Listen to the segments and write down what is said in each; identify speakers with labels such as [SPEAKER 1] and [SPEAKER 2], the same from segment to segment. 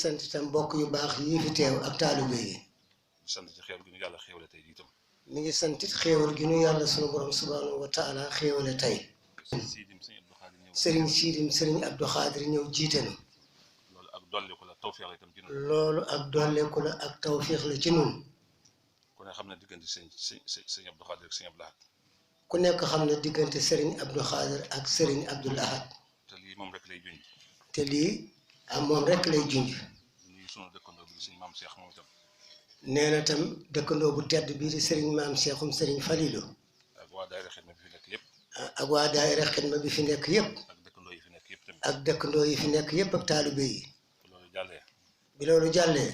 [SPEAKER 1] sant itam mbokk yu baax yi fi teew ak taalibe yi.
[SPEAKER 2] di sant ci xéewal gi ñu yàlla xéewale tey itam.
[SPEAKER 1] mi ngi sant it xéewal gi ñu yàlla sunu borom subhaanahu wa taala xéewale tey. Serigne Sidim Serigne Abdou Khadir ñëw jiite na.
[SPEAKER 2] loolu ak dolliku la tawféex la itam ci ñun.
[SPEAKER 1] loolu ak dolliku la ak tawféex la ci ñun.
[SPEAKER 2] ku ne xam ne diggante sëñ Abdou Khadir ak sëñ Abdou Lahad.
[SPEAKER 1] ku nekk xam ne diggante Serigne Abdou Khadir ak Serigne Abdou Lahad.
[SPEAKER 2] te lii moom rek lay junj.
[SPEAKER 1] te lii moom rek lay junj.
[SPEAKER 2] nuyu sunu dëkkandoo bi sëñ Maam Cheikh moom itam.
[SPEAKER 1] nee na tam dëkkandoo bu tedd bii di Serigne Maam Cheikhum Serigne Falilou.
[SPEAKER 2] ak waa daayira xidma bi fi nekk yëpp.
[SPEAKER 1] ak waa daayira xidma bi fi nekk yëpp.
[SPEAKER 2] ak dëkkandoo yi fi nekk yëpp tamit.
[SPEAKER 1] ak dëkkandoo yi fi nekk yëpp ak taalibe yi.
[SPEAKER 2] bi loolu jàllee.
[SPEAKER 1] bi loolu jàllee.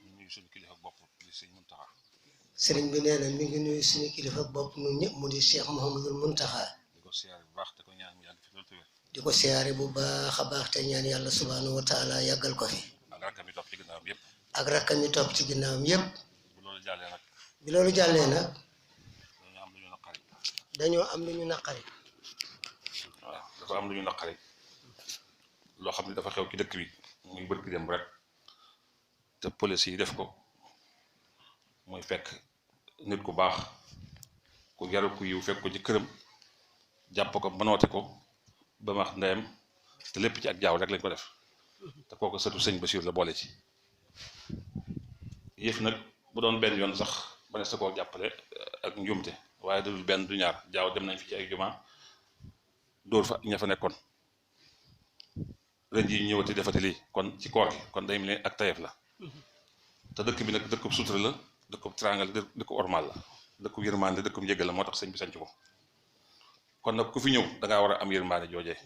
[SPEAKER 2] ñu nuyu suñu kilifa bopp di sëñ Muntaxa.
[SPEAKER 1] Serigne bi nee na mi ngi nuyu suñu kilifa bopp ñun ñëpp mu di Cheikh Mouhamadul Muntaxa.
[SPEAKER 2] di ko siyaare bu baax te ko ñaan mu yàgg fi loolu te wér.
[SPEAKER 1] di ko siyaare bu baax a baax te ñaan yàlla subhaanahu wa taala yàggal ko fi.
[SPEAKER 2] ak rakkam yi topp ci ginnaawam yëpp.
[SPEAKER 1] ak rakkam yi topp ci ginnaawam yëpp.
[SPEAKER 2] bu loolu jàllee nag.
[SPEAKER 1] bi loolu jàllee nag.
[SPEAKER 2] dañoo am lu ñu naqari.
[SPEAKER 1] dañoo am lu ñu naqari.
[SPEAKER 2] waaw dafa am lu ñu naqari. loo xam ne dafa xew ci dëkk bi muy bërki dem rek te police yi def ko muy fekk nit ku baax ku yaru ku yiw fekk ko ci këram jàpp ko banoote ko ba max ndeyam te lépp ci ak jaaw rek lañ ko def te kooku sëtu sëñ Basiir la boole ci yëf nag bu doon benn yoon sax ba ne sa koo jàppale ak njuumte waaye dadul benn du ñaar jaaw dem nañ fi ci ay juma dóor fa ña fa nekkoon ren ji ñëwati defati lii kon ci koor gi kon day mel ni ak tayef la te dëkk bi nag dëkkub sutura la dëkkub teraanga la dëkkub ormal la dëkkub yërmande dëkkub njëgal la moo tax sëñ bi sanc ko kon nag ku fi ñëw da ngaa war a am yërmande joojee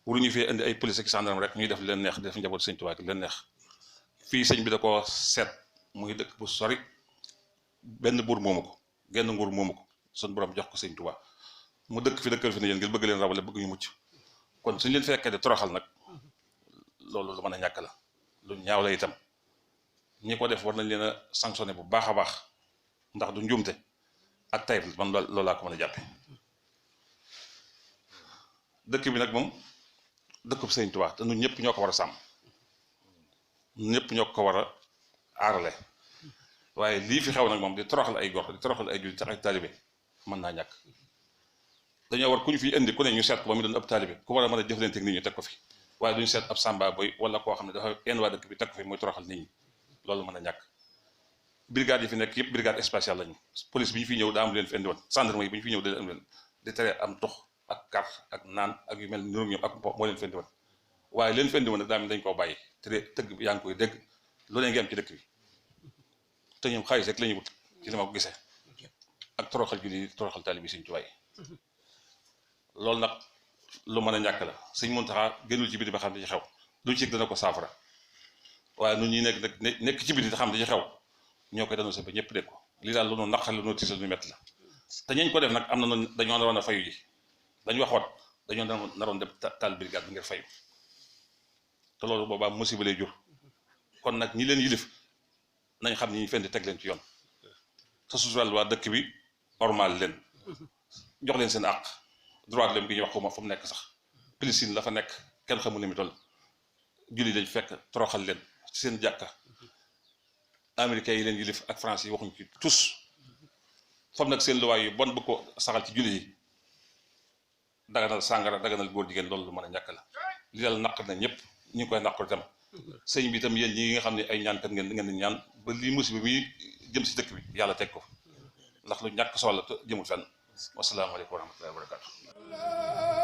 [SPEAKER 2] waruñu fee indi ay police ak gendarme rek ñuy def leen neex di def njaboot sëñ Tuubaa leen neex fii sëñ bi da koo seet muy dëkk bu sori benn buur moomu ko genn nguur moomu ko sun borom jox ko sëñ Tuubaa mu dëkk fi dëkkal fi ne yéen ngir bëgg leen rawale bëgg ñu mucc kon suñ leen fekkee de toroxal nag loolu lu mën a ñàkk la lu ñaaw la itam ñi ko def war nañ leen a sanctionné bu baax a baax ndax du njuumte ak tayib man loolu laa ko mën a jàppe dëkk bi nag moom dëkkub sëñ Tuubaa te ñun ñëpp ñoo ko war a sàmm ñun ñëpp ñoo ko war a aarale waaye lii fi xew nag moom di toroxal ay gor di toroxal ay jullit ak taalibe mën naa ñàkk dañoo war ku ñu fi indi ku ne ñu seet ko ba mu doon ab taalibe ku war a mën a jëflante ak nit ñi teg ko fi waaye duñu seet ab sàmba boy wala koo xam ne dafa yenn waa dëkk bi teg ko fi muy toroxal nit ñi loolu mën a ñàkk brigade yi fi nekk yëpp brigade spéciale lañu police bi ñu fi ñëw daa am leen fi indi woon gendarmerie bi ñu fi ñëw da am leen di tere am tux ak carte ak naan ak yu mel ni ñoom ak mpo moo leen fi indi woon waaye leen fi indi woon nag daa mel dañ koo bàyyi te tëgg bi yaa ngi koy dégg loolee ngi am ci dëkk bi te ñoom xaalis rek la ñuy wut ci li ma ko gisee ak toroxal gi di toroxal taalibe Sëñ Tuubaa loolu nag lu mën a ñàkk la Sëñ Muntaxa génnul ci biti ba xam ne ci xew lu ci dana ko saafara waaye nun ñi nekk ci biti te xam ne ci xew ñoo koy dénoncé ba ñëpp dégg ko lii daal lu nu naqar lu nu tiisal lu metti la te ñeñ ko def nag am na dañoo naroon a fayu ji dañu waxoon dañoo naroon dem taal brigade bi ngir fayu te loolu boobaa musiba lay jur kon nag ñi leen yilif nañ xam ni ñu fendi teg leen ci yoon te sutural waa dëkk bi ormal leen jox leen seen àq droit de l'homme gi ñu wax ko ma fa mu nekk sax Palestine la fa nekk kenn xamul ni mu toll julli dañ fekk toroxal leen ci seen jàkka américains yi leen yilif ak France yi waxuñ ci tous fam nag seen luwaay yu bon bëgg ko saxal ci julli yi daganal sàngara daganal góor jigéen loolu lu mën a ñàkk la li daal naq na ñëpp ñu ngi koy naqar itam sëñ bi itam yéen ñi nga xam ne ay ñaankat ngeen di ñaan ba lii musiba mi jëm si dëkk bi yàlla teg ko ndax lu ñàkk solo la te jëmul fenn wasalaamaaleykum wa rahmatullahi wa barakatu